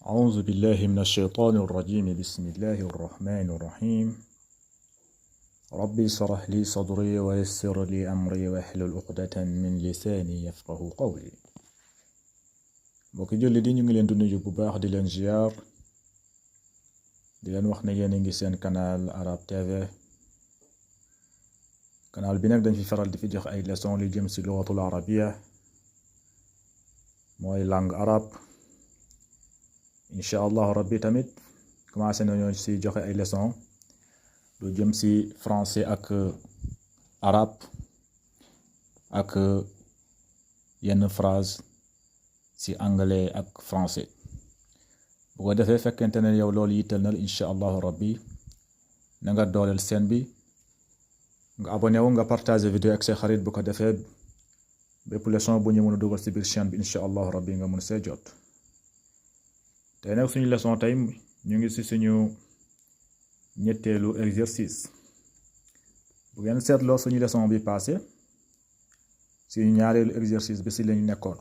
أعوذ بالله من الشيطان الرجيم بسم الله الرحمن الرحيم ربي اشرح لي صدري ويسر لي أمري واحلل عقدة من لساني يفقه قولي mbokki julli di ñu ngi leen di nuyu bu baax di leen ziar di leen wax ne yéen a ngi seen canal Arab TV canal bi nag dañ fi faral di fi jox ay leçon li jëm ci lugatul arabia mooy langue arabe incha allahu rabbi tamit commencé nañoo ci joxe ay leçon lu jëm ci français ak arabe ak yenn phrase ci anglais ak français bu ko defee fekkente ne yow loolu yittal na incha allahu rabbi na nga dooleel chaîne bi nga abonné wu nga partager vidéo ak say xarit bu ko defee bépp leçon bu ñu mën a dugal ci biir chaîne bi incha allahu rabbi nga mën see jot. tey nag suñu leçon tey ñu ngi ci suñu ñetteelu exercice bu ngeen seetloo suñu leçon bi passé suñu ñaareelu exercice bi ci lañu nekkoon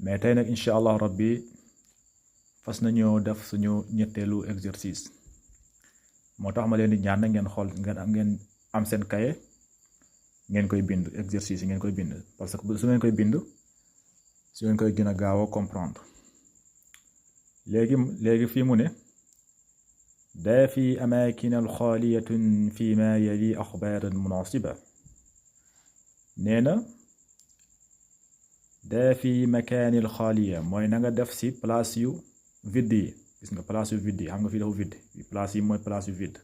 mais tey nag incha allah rabbi fas nañoo def suñu ñetteelu exercice moo tax ma leen di ñaan ngeen xool ngeen am seen kaye ngeen koy bind exercice yi ngeen koy bind parce que su ngeen koy bind su ngeen koy gën a gaaw a comprendre léegi fii mu ne daa fi amaakin alxaaliyatun fi ma yali axbaaran munaasiba nee na daa fi makaani alxaaliya mooy na nga def ci place yu vide yi gis nga place yu vide yi xam nga fii dafa vide place yi mooy place yu vide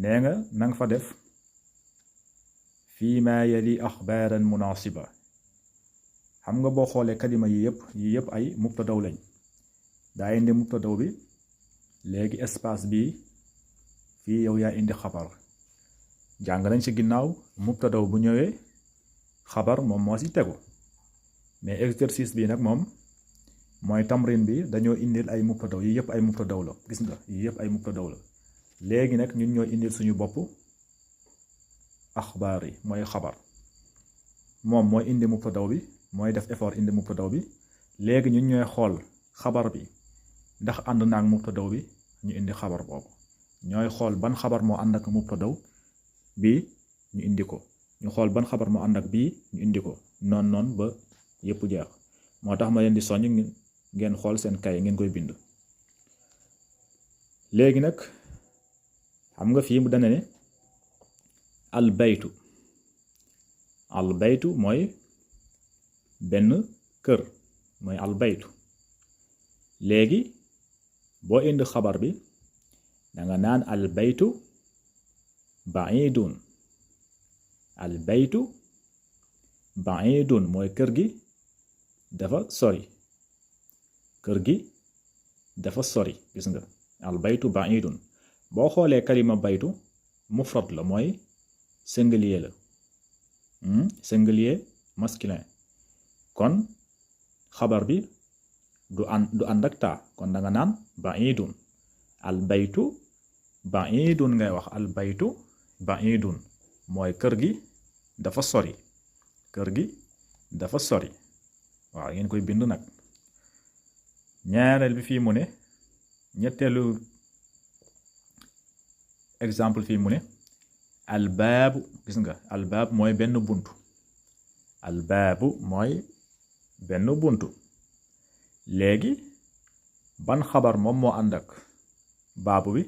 nee nga na nga fa def fi ma yali axbaaran munaasiba xam nga boo xoolee kalima yi yëpp ay mubtadaw lañ daa indi mubtadaw bi léegi espace bi fii yow yaa indi xabar jàng nañ ci ginnaaw mubtadaw bu ñëwee xabar moom moo ci tegu mais exercice bi nag moom mooy tamrin bi dañoo indil ay mubtadaw yi yëpp ay mubtadaw la gis nga yi yëpp ay mubtadaw la léegi nag ñun ñoo indil suñu bopp axbaar yi mooy xabar moom mooy indi mubtadaw bi mooy def effort indi mubtadaw bi léegi ñun ñooy xool xabar bi ndax ànd naag mubtadaw bi ñu indi xabar boobu ñooy xool ban xabar moo ànd ak mubtadaw bi ñu indi ko ñu xool ban xabar moo ànd ak bii ñu indi ko noon ba yépp jeex moo tax ma leen di soññ ngeen xool seen kay ngeen koy bind léegi nag xam nga fii mu dana ne albaytu mooy benn kër mooy albaytu léegi boo indi xabar bi danga naan albaytu baidun mooy kër gi dafa sori gis nga albaytu baidun boo xoolee kalima baytu mufrad la mooy singulier la singulier masculin kon xabar bi du ànd ak taa kon danga naan baidun albaytu baidun ngay wax albaytu baidun mooy kër gi dafa sori waaw ngeen koy bind nag ñaareel bi fii mu ne ñetteelu exemple fii mu ne albaabu gis nga albaab mooy benn buntu léegi ban xabar moom moo ànd ak baabu bi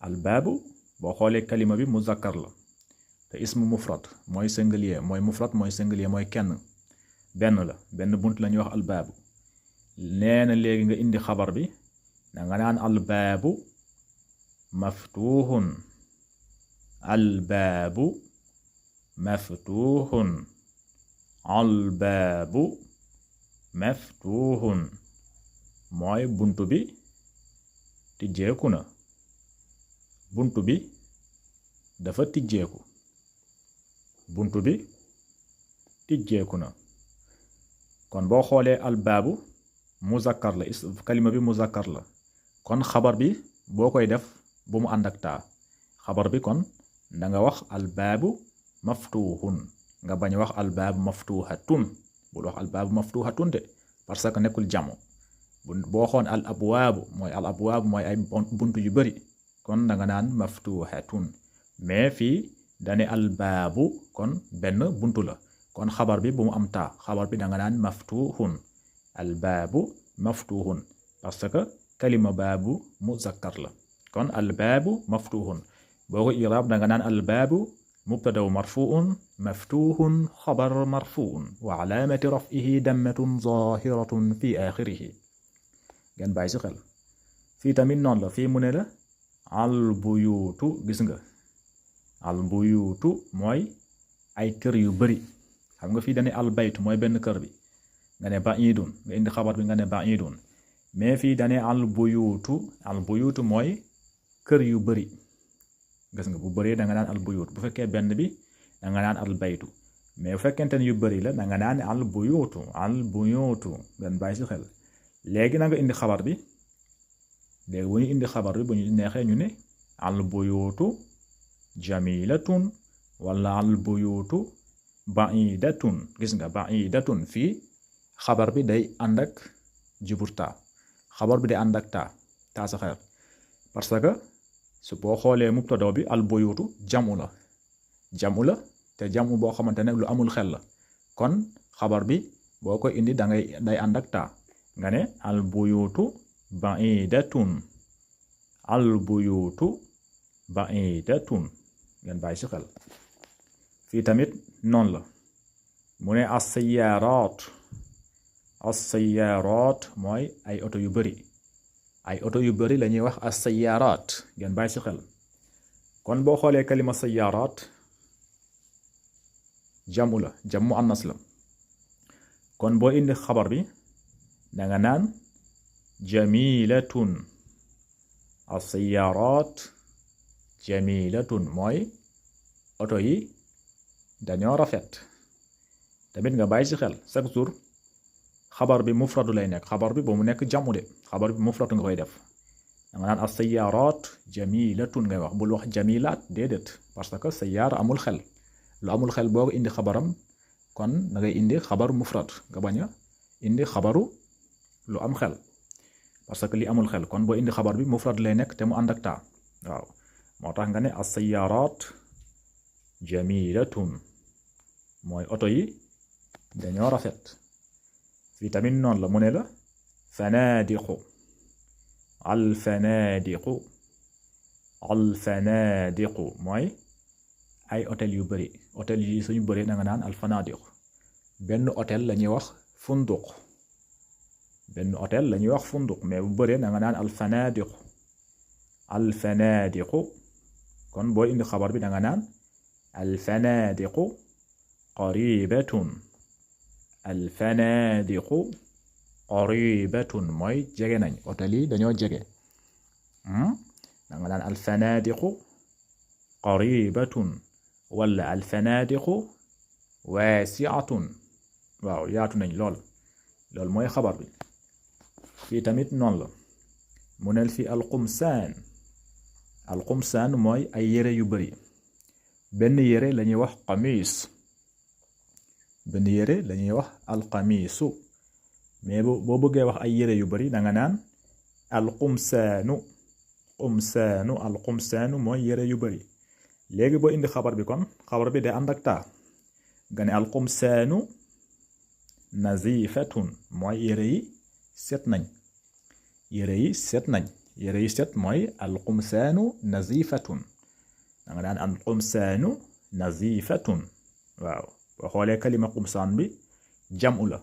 albaabu boo xoolee kalima bi muzakkar la te ismu mufrad mooy singulier mooy kenn benn bunt la ñuy wax albaabu nee na léegi nga indi xabar bi danga naan albaabu maftuhun mooy buntu bi tijjeeku na buntu bi dafa tijjeeku na kon boo xoolee albaabu muzakkar la kalima bi muzakkar la kon xabar bi boo koy def bu mu ànd ak taa xabar bi kon danga wax albaabu maftuhun nga bañ wax albaabu maftuhatun bul wax albaabu maftuhatun de parce que nekkul jamo boo xoon al abwaabu mooy ay buntu yu bari kon da nga naan maftuhatun mais fii dane al baabu kon benn buntu la kon xabar bi bu mu am taa xabar bi da nga naan maftuhun al baabu maftuhun parce que kalima baabu muzakkar la kon al baabu maftuhun boo ko iraab da nga naan al baabu mubtadaw marfuun maftuhun xabar marfuun wa alaamati raf'ihi dammatun zahiratun fi axirihi ngeen bàyyi si xel fii tamit noonu la fii mu ne la al buyuutu gis nga al buyuutu mooy ay kër yu bari xam nga fii dane al baytu mooy benn kër bi nga ne ba'idun nga indi xabar bi nga ne ba'idun mais fii dane al buyuutu mooy kër yu bari gis nga bu bëree da nga naan al buyuut bu fekkee benn bi da nga naan al baytu mais bu fekkente ne yu bari la da nga naan al buyuutu ngeen bàyyi si xel léegi na nga indi xabar bi léegi bu ñu indi xabar bi bu ñu neexee ñu ne al buyuutu jamilatun wala al buyuutu ba'idatun gis nga ba'idatun fii xabar bi day ànd ak jibur taa xabar bi day ànd ak taa sa xeer parce que su boo xoolee mubtada bi al buyuutu jamu la te jamu boo xamante ne lu amul xel la kon xabar bi boo ko indi day ànd ak taa nga ne al buyuutu ba'idatun ngeen bàyyi si xel fii tamit noonu la mu ne as-sayyaraat mooy ay oto yu bari la ñuy wax as-sayyaraat ngeen bàyyi si xel kon boo xoolee kalima sayyaraat jamu annas la kon boo indi xabar bi da nga naan jamilatun as-sayyaraat jamilatun mooy oto yi dañoo rafet tamit nga bàyyi ci xel chaque jour xabar bi mufradu lay nekk xabar bi ba mu nekk jamu de xabar bi mufradu nga koy def da nga naan as-sayyaraat jamilatun ngay wax bul wax jamilaat déedéet parce que sayyaara amul xel lu amul xel boo ko indi xabaram kon da ngay indi xabaru mufrad nga bañ a indi xabaru lu am xel parce que li amul xel kon boo indi xabar bi mufrad lay nekk te mu ànd ak taa waaw moo tax nga ne as-sayyaraat jamilatun mooy oto yi dañoo rafet fii tamit noonu la mu ne la fanaadiqu al fanaadiqu mooy ay hôtel yu bari hôtel yi suñu bari da nga naan al fanaadiq benn hôtel la ñuy wax funduq mais bu bëree da nga naan al fanaadiqu kon boo indi xabar bi da nga naan al fanaadiqu qaribatun mooy jege nañ hôtel yi dañoo jege da nga naan al fanaadiqu qaribatun wala al fanaadiqu waasi'atun waaw yaatu nañ loolu mooy xabar bi fii tamit noonu la mu nel fi al qumsaan mooy ay yére yu bari benn yére la ñuy wax qamis al qamisu mais boo bëggee wax ay yére yu bari da nga naan al qumsaanu mooy yére yu bari léegi boo indi xabar bi kon xabar bi day ànd ak taa nga ne al qumsaanu nazifatun mooy yére yi set nañ yére yi set mooy al qumsaanu nazifatun da nga naan al qumsaanu nazifatun waaw boo xoolee kalima qumsaan bi jamu la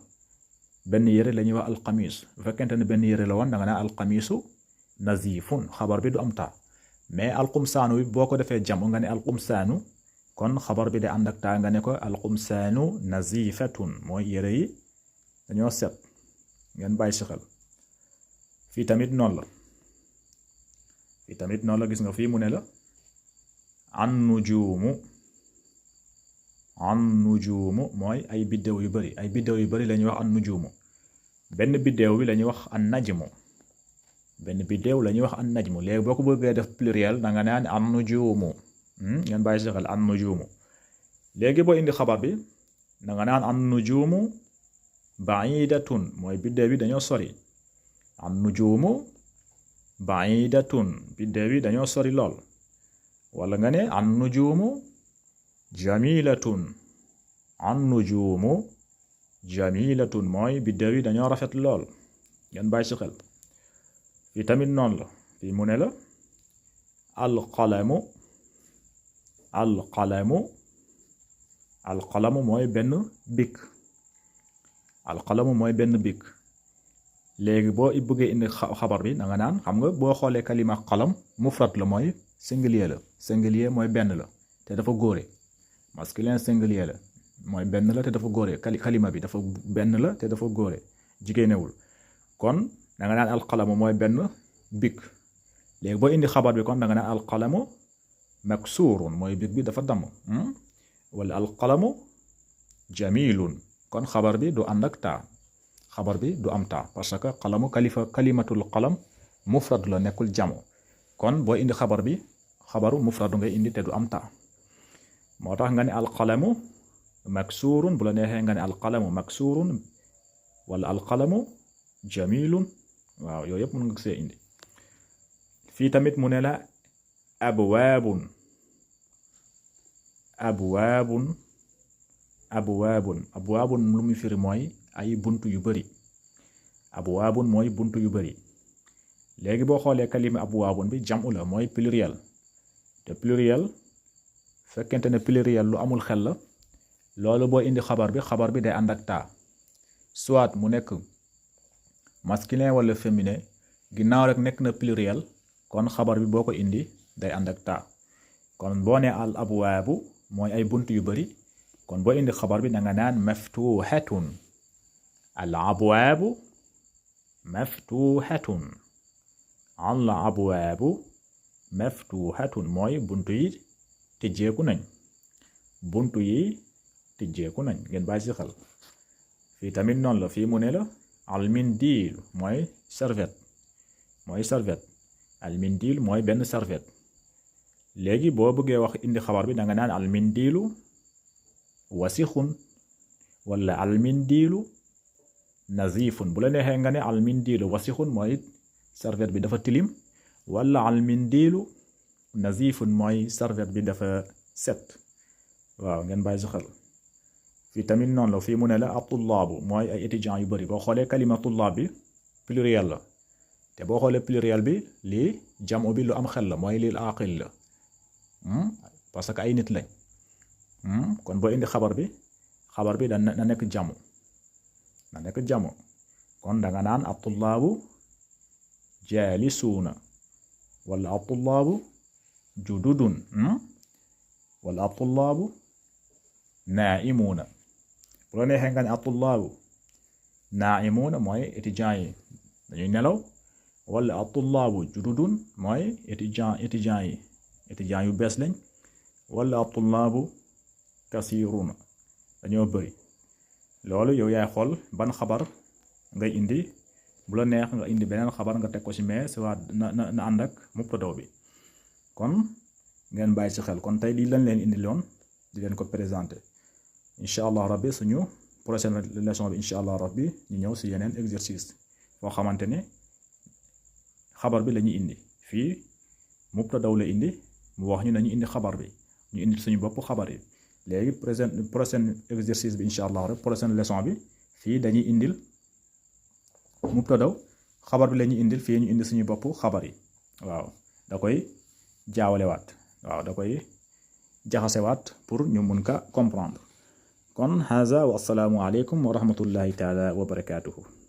benn yére la ñuy wax al qamis bu fekkente ne benn yére la woon da nga naan al qamisu nazifun xabar bi du am taa mais al qumsaanu bi boo ko defee jamu nga ne al qumsaanu kon xabar bi de ànd ak taa nga ne ko al qumsaanu nazifatun mooy yére yi dañoo set ngeen bàyyi si xel fii tamit noonu la gis nga fii mu ne la an nujuumu mooy ay biddéew yu bari la ñuy wax an nujuumu benn biddéew bi la ñuy wax an najmu léegi boo ko bëggee def pluriel da nga naan an nujuumu ngeen bàyyi si xel an nujuumu léegi boo indi xabar bi da nga naan an nujuumu ba'idatun mooy biddéew bi dañoo sori an nujuumu ba'idatun biddew yi dañoo sori lool wala nga ne an nujuumu jamilatun an nujuumu jamilatun mooy biddew yi dañoo rafet lool ngeen bàyyi ci xel fii tamit noonu la fii mu ne la alqalamu mooy benn bik alqalamu mooy benn bik léegi boo bëggee indi xabar bi da nga naan xam nga boo xoolee kalima qalam mufrad la mooy singulier la singulier mooy benn la te dafa góore masculin singulier la mooy benn la te dafa góore kalima bi dafa benn la te dafa góore jigéenewul kon da nga naan alqalamu mooy benn bik léegi boo indi xabar bi kon da nga naan alqalamu maksurun mooy bik bi dafa damm wala alqalamu jamilun kon xabar bi du ànd ak taa xabar bi du am taa parce que qalamu kalimatul qalam mufrad la nekkul jamo kon boo indi xabar bi xabaru mufradu ngay indi te du am taa moo tax nga ne alqalamu maksurun bu la neexee nga ne alqalamu maksurun wala alqalamu jamilun waaw yooyu yëpp mën nga see indi fii tamit mu ne la abwaabun lu muy firi mooy ay buntu yu bari abwaabun mooy buntu yu bari léegi boo xoolee kalima abwaabun bi jam'u la mooy pluriel te pluriel fekkente ne pluriel lu amul xel la loolu boo indi xabar bi day ànd ak taa soit mu nekk masculin wala féminin ginnaaw rek nekk na pluriel kon xabar bi boo ko indi day ànd ak taa kon boo ne al abwaabu mooy ay buntu yu bari kon boo indi xabar bi da nga naan maftuhatun al abwaabu maftuhatun al abwaabu maftuhatun mooy buntu yi tijjeeku nañ ngeen bàyyi ci xel fii tamit noonu la fii mu ne la al mindil mooy serviette al mindil mooy benn serviette léegi boo bëggee wax indi xabar bi da nga naan al mindilu wasixun wala al mindilu nazifun bu la neexee nga ne al mindilu wasixun mooy serviette bi dafa tilim wala al mindilu nazifun mooy serviette bi dafa set waaw ngeen bàyyi ci xel fii tamit noonu la fii mu ne la at-tullaabu mooy ay étudiants yu bari boo xoolee kalima tullaab bi pluriel la te boo xoolee pluriel bi lii jamu bi lu am xel la mooy lil aqil la parce que ay nit lañ kon boo indi xabar bi na nekk jamu kon da nga naan at-tullaabu jaalisuuna wala at-tullaabu jududun wala at-tullaabu naa'imuuna bu la neexee nga ne at-tullaabu naa'imuuna mooy étudiants yi dañuy nelaw wala at-tullaabu jududun mooy étudiants yu bees lañ wala at-tullaabu kasiiruuna dañoo bëri loolu yow yaay xool ban xabar ngay indi bu la neex nga indi beneen xabar nga teg ko ci mais waa na ànd ak mubtada bi kon ngeen bàyyi ci xel kon tey lii lañ leen indi loon di leen ko présenté incha allah rabbi suñu prochaine leçon bi incha allah rabbi ñu ñëw ci yeneen exercice foo xamante ne xabar bi la ñuy indi fii mubtada la indi mu wax ñu nañu indi xabar bi ñu indi suñu bopp xabar yi léegi prochaine exercice bi incha allah rek prochaine leçon bi fii dañuy indil mubtada xabar bi la ñuy indil fii ñu indi suñu bopp xabar yi waaw da koy jaawalewaat waaw da koy jaxasewaat pour ñu mun ka comprendre kon haza wa assalaamu aleykum wa rahmatullahi taala wa barakatuhu